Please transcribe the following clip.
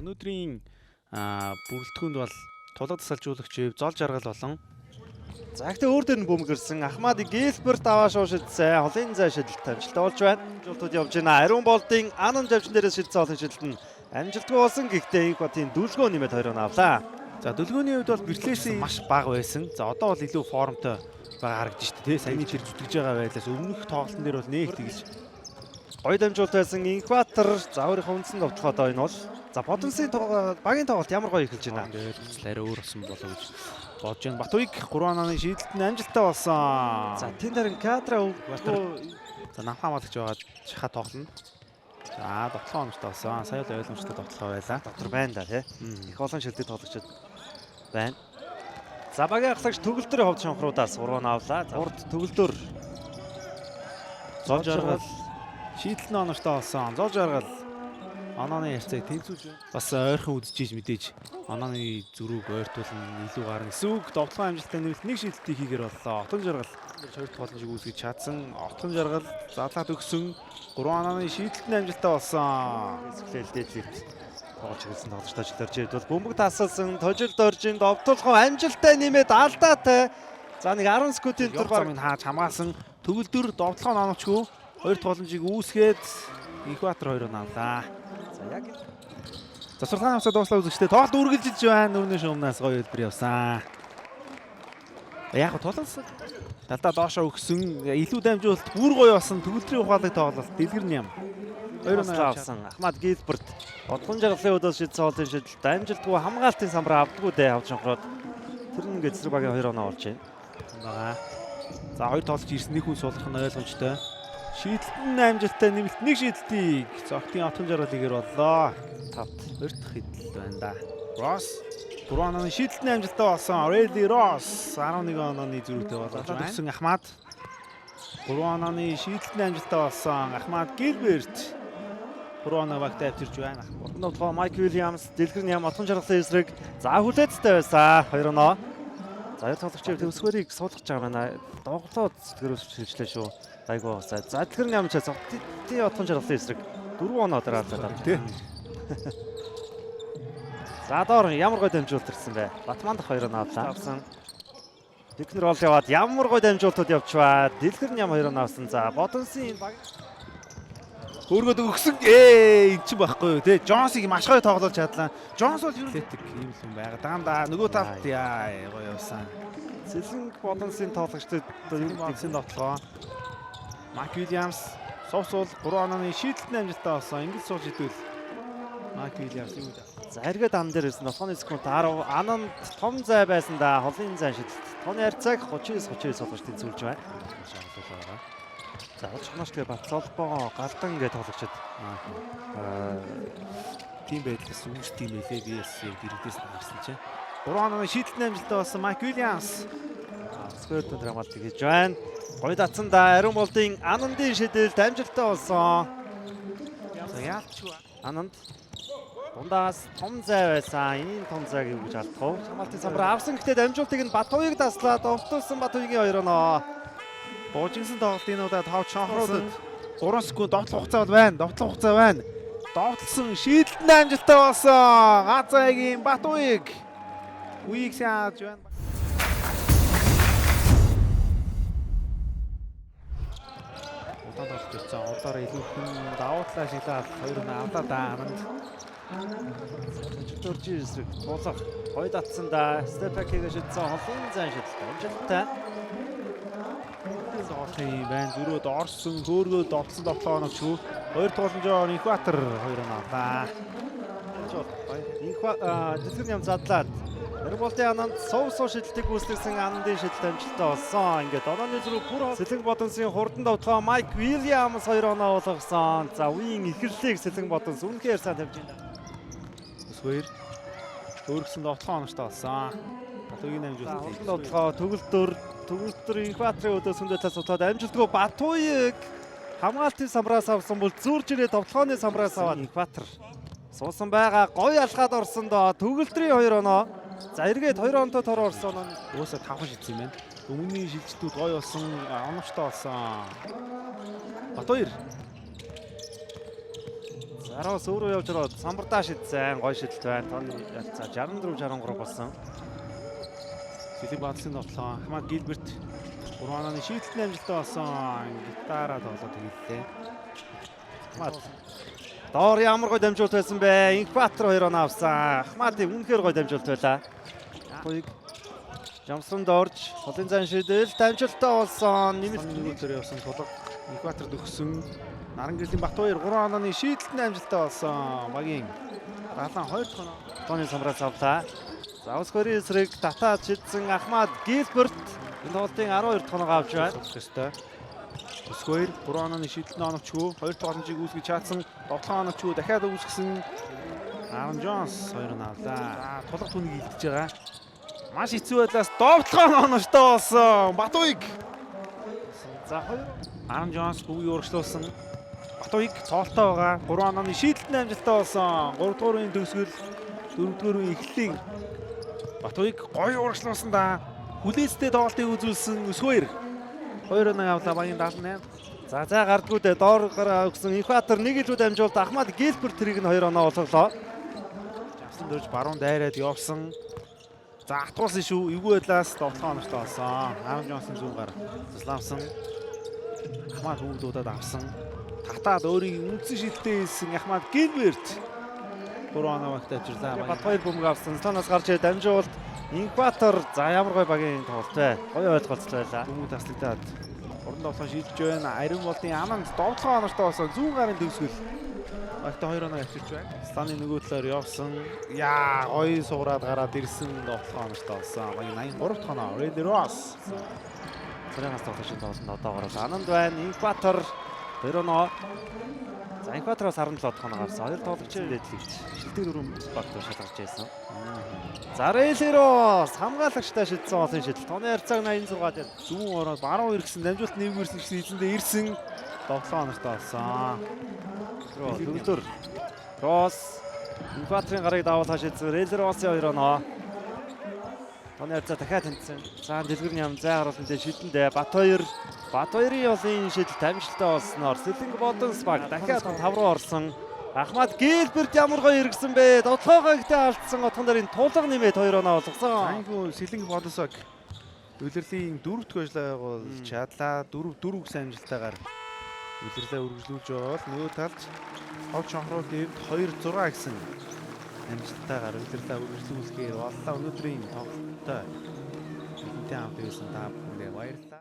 Өнөөдрийн бүрэлдэхүүнд бол тулга дасгалжуулагч Зол Жаргал болон За гэхдээ өөр дээр нь бөмбөгөрсөн. Ахмад Гилберт аваа шуушилсан. Холын зай шидэлт амжилттай болж байна. Жуултууд явж байна. Ариун болдын Анан жавчин дээрээс шидсэн холын шидэлт нь амжилтгүй болсон. Гэхдээ инх батын дүлгөө нэмээд 2 оноо авлаа. За дүлгөөний хувьд бол Берлесийн маш бага байсан. За одоо бол илүү формтой байгаа харагдаж шүү дээ. Саяны тэр зүтгэж байгаа байдлаас өмнөх тоглолтын дээр бол нэг тэгж гоё дамжуулалт байсан Инкватор за өөрийнхөө үндсэн довтлоход энэ бол за Бодонсын багийн тоглолт ямар гоё эхэлж байна. Ойлголцол арай өөр болсон болов гэж бодож байна. Батуйг 3 онооны шийдэлт нь амжилттай болсон. За тэн дээр кадра Батар за намхан хамгаалагч байгаа шаха тоглоно. За довтлогоо оновчтой болсон. Сая л ойлгомжтой довтлогоо байлаа. Дотор байна да тий. Их олон шилдэг тоглогчид байна. За багийн ахлагч төгөлдрийн ховд шонхруудаас 3 оноо авлаа. Урд төгөлдөр Зол жаргал шийдэл нь оновчтой болсон. Зол жаргал онооны харьцааг тэнцвүүлж бас ойрхон үдчихэж мэдээж онооны зөрүүг ойртуулна илүү гарна. Эсвэл довтлогын амжилттай нэмэлт нэг шийдэлтийг хийгээр боллоо. Отон жаргал хоёр дахь боломжийг үүсгэж чадсан. Отон жаргал задлаад өгсөн 3 онооны шийдэлт нь амжилттай болсон. Хэсгэлэл дээдлэлт тоглож эхэлсэн тоглогч Тожил Доржид бол бөмбөг тасалсан Тожил Доржинд довтлогоо амжилттай нэмээд алдаатай. За нэг 10 секундын дотор дотор баг баг хааж хамгаалсан төгөлдөр довтлогоо оновчгүй хоёр дахь боломжийг үүсгээд Инкватор 2 оноо авлаа. За яг Завсарлагын хамсаа дууслаа үзэгчтэй тоглолт үргэлжилж байна. Нүрний шуумнаас гоё хэлбэр явсан. Яг го тулалсан. Талдаа доошоо өгсөн. Илүү дамжуулалт бүр гоё болсон. Төгөлдрийн ухаалаг тоглолт. Дэлгэр нь юм. Хоёр оноо авсан. Ахмад Гилберт Бодгон жаргалын өдөөс шидсэн хоолын шидэлт амжилтгүй хамгаалтын самбар авдггүй дээ авч шонхроод тэр нь ингээд эсрэг багийн 2 оноо олж байна. Байгаа. За хоёр тоглогч ирсэн нэг хүн суулгах нь ойлгомжтой. Шийдэлт нь амжилттай нэмэлт нэг шийдэлтийг зогтын отон жаргалыгэр боллоо. Тавт хоёр дахь хэдэл байна да. Росс 3 онооны шийдэлт нь амжилттай болсон. Рейли Росс 11 онооны зөрүүтэй болоод өгсөн Ахмад 3 онооны шийдэлт нь амжилттай болсон. Ахмад Гилберт 3 оноо багтаа авчирч байна. Урдан довтлогоо Майк Уильямс дэлгэр нь ям отхон жаргалын эсрэг за хүлээцтэй байсан. 2 оноо. За хоёр тоглогчийн төвсгөрийг суулгаж байгаа байна. Доглоод сэтгэрөөс шилжлээ шүү. Гайгүй басаа. За дэлгэр нь ям чаа зогтын отхон жаргалын эсрэг 4 оноо дараалал тий. За доор ямар гой дамжуулалт ирсэн бэ? Батман дах 2 оноо авлаа. Авсан. Дэлгэр ол яваад ямар гой дамжуултууд явчихваа. Дэлгэр нь ям 2 оноо авсан. За Бодонсын энэ баг Өөргөөд өгсөн. Эн чинь байхгүй юу те. Джонсыг маш гоё тоглуулж чадлаа. Джонс бол ер нь атлетик юм л юм байгаа. Даам да нөгөө талд яа гоё явсан. Сэлэнг Бодонсын тоглогчдод Одоо юу Бодонсын довтлогоо. Майк Уильямс сувсуул 3 онооны шийдэлт нь амжилттай болсон. Ингэж сууж идвэл Майк Уильямс юу гэж. За эргээд ан дээр ирсэн 7 секунд 10 ананд том зай байсан да холын зай шидэлт. Тооны харьцааг 39 39 болгож тэнцвүүлж байна. Шаардлага байгаа. За олж тэгээ Бацолбоо галдан гэж тоглогчд Тийм байдлаас үүсдэг юм байлээ. Би бас яг дэрэгдээс нь харсан чинь. 3 онооны шийдэлт нь амжилттай болсон Майк Уильямс. Сквер дүнд хамгаалт хийж байна. Гоё татсан да Ариун болдын Анандын шидэлт амжилттай болсон. За яалтчгүй. Ананд дундаас том зай байсан. Энэ том зайг юу гэж алдах вэ? Хамгаалтын самбар авсан гэхдээ дамжуултыг нь Батуйг таслаад довтуулсан Батуйгийн 2 оноо. Буужинсан тоглолтын удаа товч шонхруудад 3 секунд довтлох хугацаа бол байна. Довтлох хугацаа байна. Довтлсон шийдэлт нь амжилттай болсон. Газагийн Батуйг үеийг сайн хааж байна. Удаан тоглож ирсэн. Урдаараа илүү хүн давуу талаа ашиглаад 2 оноо авлаа да Ананд. Дөржин эсрэг тулах гоё татсан да. Степ бэк хийгээ шидсэн холын зайн шидэлт амжилттай. Тоглох юм байна. Зөрөөд орсон, хөөргөөд довтлсон довтлоо оновчгүй. Хоёр тууланжоор Инкватор 2 оноо авлаа. Инхва дэлгэр ям задлаад Эрболтын Ананд сов суу шидэлтийг гүйцэтгсэн Анандын шидэлт амжилттай болсон. Ингээд онооны зөрүү бүр Сэлэнг Бодонсын хурдан довтлогоо Майк Уильямс 2 оноо болгосон. За үеийн эхлэлийг Сэлэнг Бодонс үнэхээр сайн тавьж байна. Өсвөр өөргсөн довтлогоо оновчтой болсон. Батуйгийн амжилт. Хурдан довтлогоо төгөлдөр Инкваторын өдөөс өндөр талаас утаад амжилтгүй Батуйг хамгаалтын самбараас авсан бол зүүрж ирээ довтлогооны самбараас аваад Инкватор суусан байгаа. Гоё алхаад орсон доо төгөлдрийн 2 оноо. За эргээд 2 онтой тор орсон оноо. Уусаа тавхан шидсэн юм байна. Өмнөний шилжилтүүд гоё болсон, оновчтой болсон. Батуйр. За Зараас өөрөө явж ороод самбардаа шидсэн. Гой шидэлт байна. Тооны ялцаа 64-63 болсон. Сэлэг баадлын тоглоом. Ахмад Гилберт 3 ононы шийдэлтэн амжилттай болсон. Гитараа тоглоод тэгэллээ. Ахмад доор ямар гой дамжуулт байсан бэ? Инкватор 2 оноо авсан. Ахмадын үнэхээр гой дамжуулт байлаа. Туйг Жамсранд орж холын зан шидэл дамжуулттай болсон. Нэмэлт Нэмэлт нөгөөдөр явсан тулга Инкваторд өгсөн. Наран гэрлийн Батбаяр 3 ононы шийдэлтэн амжилттай болсон. Багийн 72 дахь оноо. Тооны самбраас авлаа. За өсгөрийн эсрэг татаад шидсэн Ахмад Гилберт энэ тоглолтын 12 дахь оноогоо авч байна. Суулгах ёстой. Өсгөөр 3 ононы шийдэлтэн оновчгүй 2 дахь боломжийг үүсгэж чадсан. Довтлогон оновчгүй дахиад үүсгэсэн. Аарон Джонс 2 оноо авлаа. За тулга түүнийг илдэж байгаа. Маш хэцүү байдлаас довтлогон оновчтой болсон. Батуйг. За 2 Аарон Джонс бүүгийг урагшлуулсан. Батуйг тоолтой байгаа. 3 ононы шийдэлтэн амжилттай болсон. 3 дугаар үеийн төгсгөл 4 дугаар үеийн эхлэлийг Батуйг гоё урагшлуулсан да. Хүлээцтэй тоглолтыг үзүүлсэн Өсгөөр. 2 оноо авлаа багийн 78. За зай гардггүй дээ. Доор гараа өгсөн Инкватор нэг илүү дамжуулт Ахмад Гилберт тэрийг нь 2 оноо олголоо. Жавсан дөрж баруун дайраад явсан. За атгуулсан шүү. Эвгүй байдлаас довтлогон оновчтой болсон. Аарон Джонсон зүүн гар цуслаамсан. Ахмад хүүг дуудаад авсан. Татаад өөрийн үндсэн шидэлтээ хийсэн Ахмад Гилберт 3 оноо багт авчирлаа. Бат хоёр бөмбөг авсан. Сланаас гарч ирээд дамжуулт Инкватор за ямар гой багийн тоглолт вэ? Гоё ойлголцол байлаа. Бөмбөг таслагдаад уран довтлогон шийдэж байна. Ариун болдын Ананд довтлогон оновчтой болсон. Зүүн гарын төгсгөл. Багт 2 оноо авчирч байна. Сланы нөгөө талаар явсан. Яа, гоё суураад гараад ирсэн довтлогон оновчтой болсон. Багийн 83 дахь оноо. Рейли Росс. Царайгаас тоглогчийн тоглолтод одоогоор бол Ананд байна. Инкватор 2 оноо. За Инкватороос 17 дахь оноо авсан. Хоёр тоглогчийн дэдлэгч. Шилдэг дөрвөн баг шалгарч байсан. За Рейли Росс хамгаалагчтай шидсэн олон шидэл. Тооны харьцааг 86 дээр. Зүүн ороод баруун иргэсэн дамжуулалт нэвгэрсэн гэсэн эзэндээ ирсэн. Довтлогон оновчтой болсон. Төгөлдөр Росс Инкваторын гарыг давуулаа шидсэн. Рейли Россын 2 оноо. Тооны харьцаа дахиад тэнцсэн. За дэлгэр ням зай харуулсан дээр шидэндээ Батбаяр Батбаярын олон шидэлт амжилттай болсноор Сэлэнг Бодонс баг дахиад 5 руу орсон. Ахмад Гилберт ямар гоё эргэсэн бэ? Довтлогоо ихтэй алдсан отхон дээр энэ тулга нэмээд 2 оноо олгосон. Анхуу Сэлэнг Бодосог улирлын 4 дахь ажлаа байгуулж чадлаа. 4 4 гэсэн амжилттайгаар улирлаа үргэлжлүүлж байгаа бол нөгөө талд хов чонхруулын хувьд 2 6 гэсэн амжилттайгаар улирлаа үргэлжлүүлэхээр боллоо. Өнөөдрийн тоглолттой бидэнтэй хамт байсан та бүхэндээ баярлалаа.